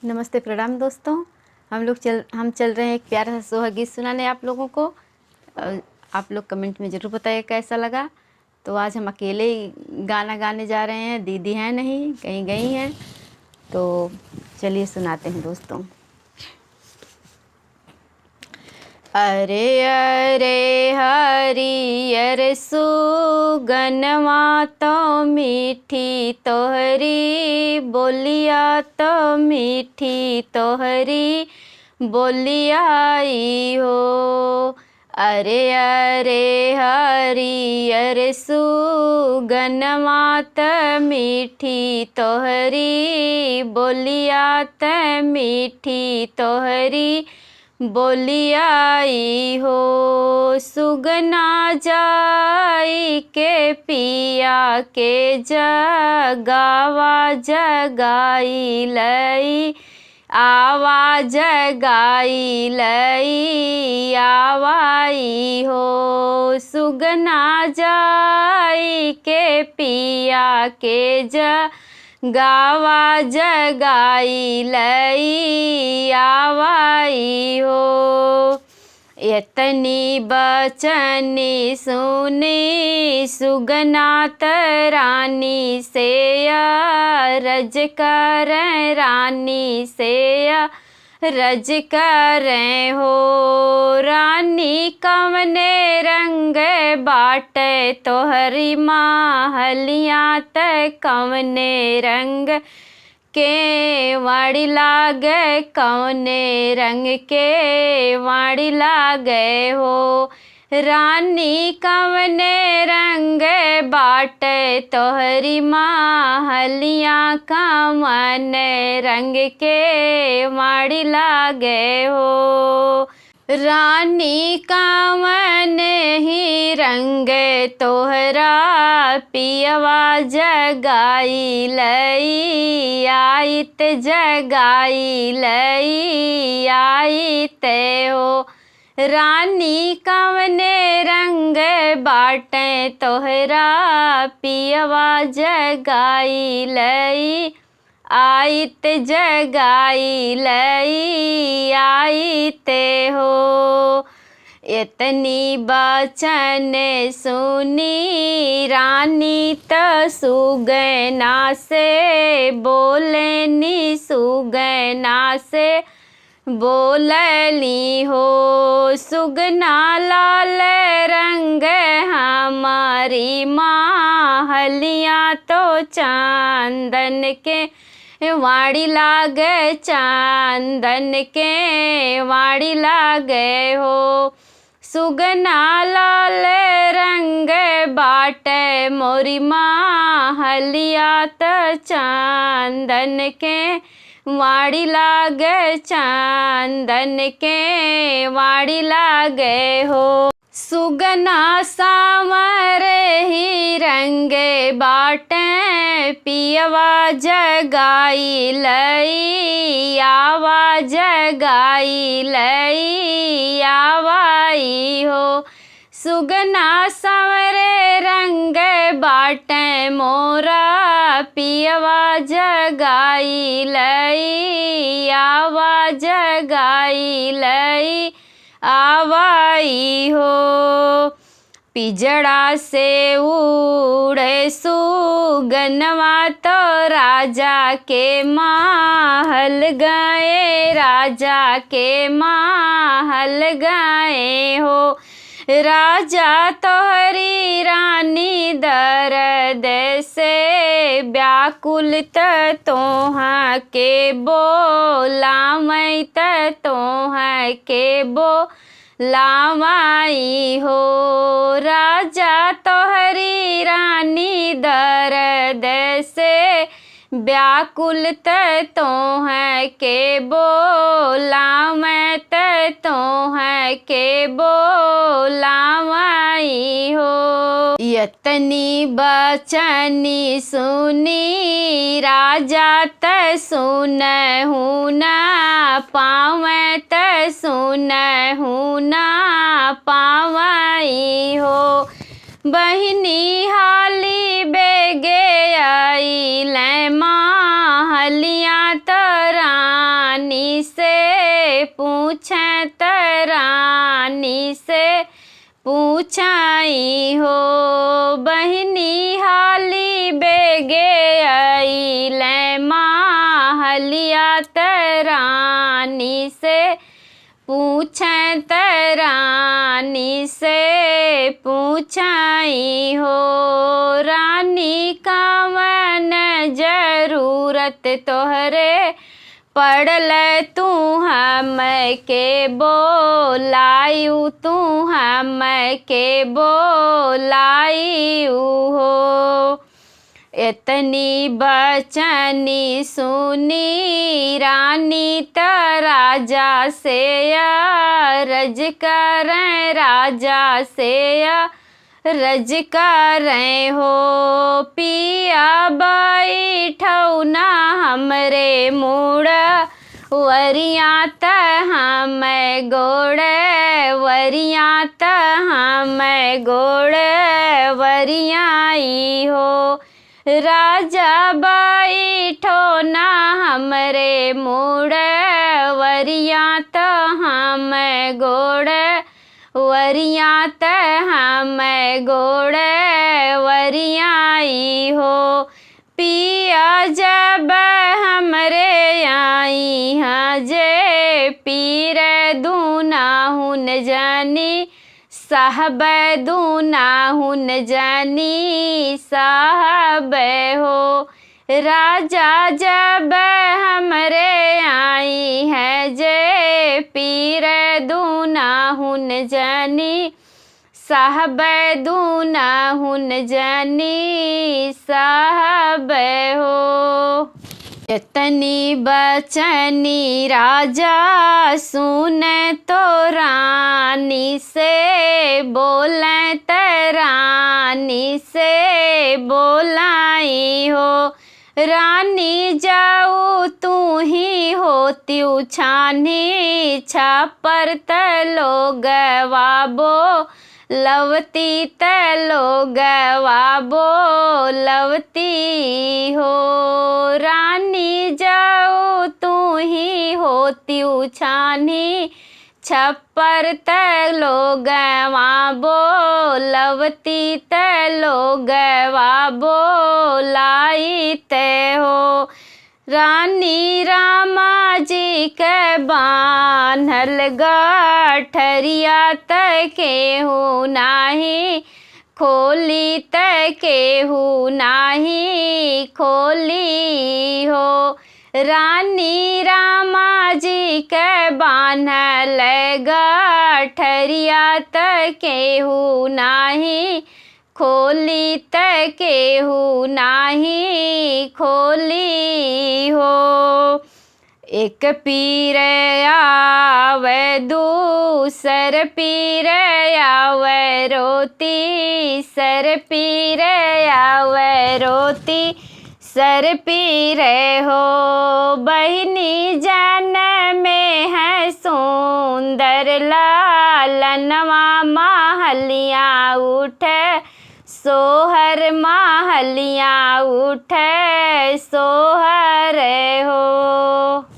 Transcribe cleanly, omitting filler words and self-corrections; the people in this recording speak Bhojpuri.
नमस्ते प्रणाम दोस्तों। हम चल रहे हैं एक प्यारा सा सोहा गीत सुनाने आप लोगों को। आप लोग कमेंट में ज़रूर बताइए कैसा लगा। तो आज हम अकेले ही गाना गाने जा रहे हैं, दीदी हैं नहीं, कहीं गई हैं। तो चलिए सुनाते हैं दोस्तों। अरे अरे हरियर सुगनवा तो मीठी तोहरी बोलिया, तो मीठी तोहरी बोलियाई हो। अरे अरे हरियर सुगनवा त मीठी तोहरी बोलिया, त मीठी तोहरी बोलियाई हो। सुगना जाई के पिया के जगावा जगाई लई, आवा जगाई लई आवाई हो। सुगना जाई के पिया के जगावा जगाई लई आवाई हो। इतनी बचनी सुनी सुगना त रानी से रज कर, रानी से रज कर हो। रानी कवने रंग बाटे तोहरी माहलिया, त कवने रंग के वाड़ी लागे, कवने रंग के वाड़ी लागे हो। रानी कवने रंग बाटे तोहरी माहलिया, कवन रंग के वाड़ी लागे हो। रानी कवन ही रंग तोहरा पियवा जगाई लई आइत, जगाई लई आइत हो। रानी कवने रंग बाटे तोहरा पियवा जगाई लई आइत, जगाई लई आइत हो। इतनी बचन सुनी रानी त सुगना से बोलनी, सुगना से बोलली हो। सुगना लाल रंग हमारी माहलिया, तो चांदन के वाड़ी लागे, चांदन के वाड़ी लागे हो। सुगना लाल रंग बाटे मोरी माहलिया, त चांदन के वाड़ी लागे, चांदन के वाड़ी लागे हो। सुगना सांवर ही रंग बाटे पियवा जगाई लई आवा, जगाई लई आवाई हो। सुगना सांवरे रंग बाटे मोरा पियवा जगाई लई आवा, जगाई लई आवाई हो। पिजड़ा से उड़े सुगनवा तो राजा के महल गए, राजा के महल गए हो। राजा तोहरी रानी दर्द से व्याकुल त तोहा के बोलावै, त तोहा के बोलावाई हो। राजा तोहरी रानी दर्द से व्याकुल त तोहा के बोलावै, त तोहा के बोलावाई हो। इतनी बचनी सुनी राजा त सुनहु ना पावै, त सुनहु ना पावई हो। बहिनी हाली बेगे आई ले माहलिया, त रानी पूछे त रानी से पूछाई हो। बहिनी हाली बेगे अइले माहलिया त रानी से पूछे त रानी से पूछाई हो। रानी कावन जरूरत तोहरे पड़ल तू हम के बोलायु, तू हम के बोलायु हो। इतनी बचनी सुनी रानी त राजा से रज करें, राजा से रज करें हो। पिया बैठौ ना हमरे मुड़ वरिया त हम गोड़, वरिया त हम गोड़ वरियाई हो। राजा बैठो ना हमरे मुड़ वरिया त हम गोड़, वरिया त हम गोड़ वरियाई हो। पिया जब हमरे आई हाँ जे पीर दूनाहुन जानी, साहब दूनाहुन जानी साहब हो। राजा जब हमरे आई है जे पीर दूनाहुन जानी, साहब दूनाहुन जानी साहब हो। इतनी बचनी राजा सुन तो रानी से बोले त रानी से बोलाई हो। रानी जाऊ तू ही होती छानी, छापर त लोगवा लवती त लोगवा बोलवती हो। रानी जाऊ तू ही होती छानी, छप्पर त लोगवा बोलवती त लोगवा बोलाई ते हो। रानी रामा जी के बान्हल गठरिया त केहू नाही खोली, त केहू नाही खोली हो। रानी रामा जी के बान्हल गठरिया त केहू नाही खोली, त केहू नाही खोली हो। एक पीर आवे दूसर पीर आवे रोती, सर पीर आवे रोती सर पीर हो। बहिनी जन में है सुंदर लालनवा महलिया उठे सोहर, महलिया उठे सोहर हो।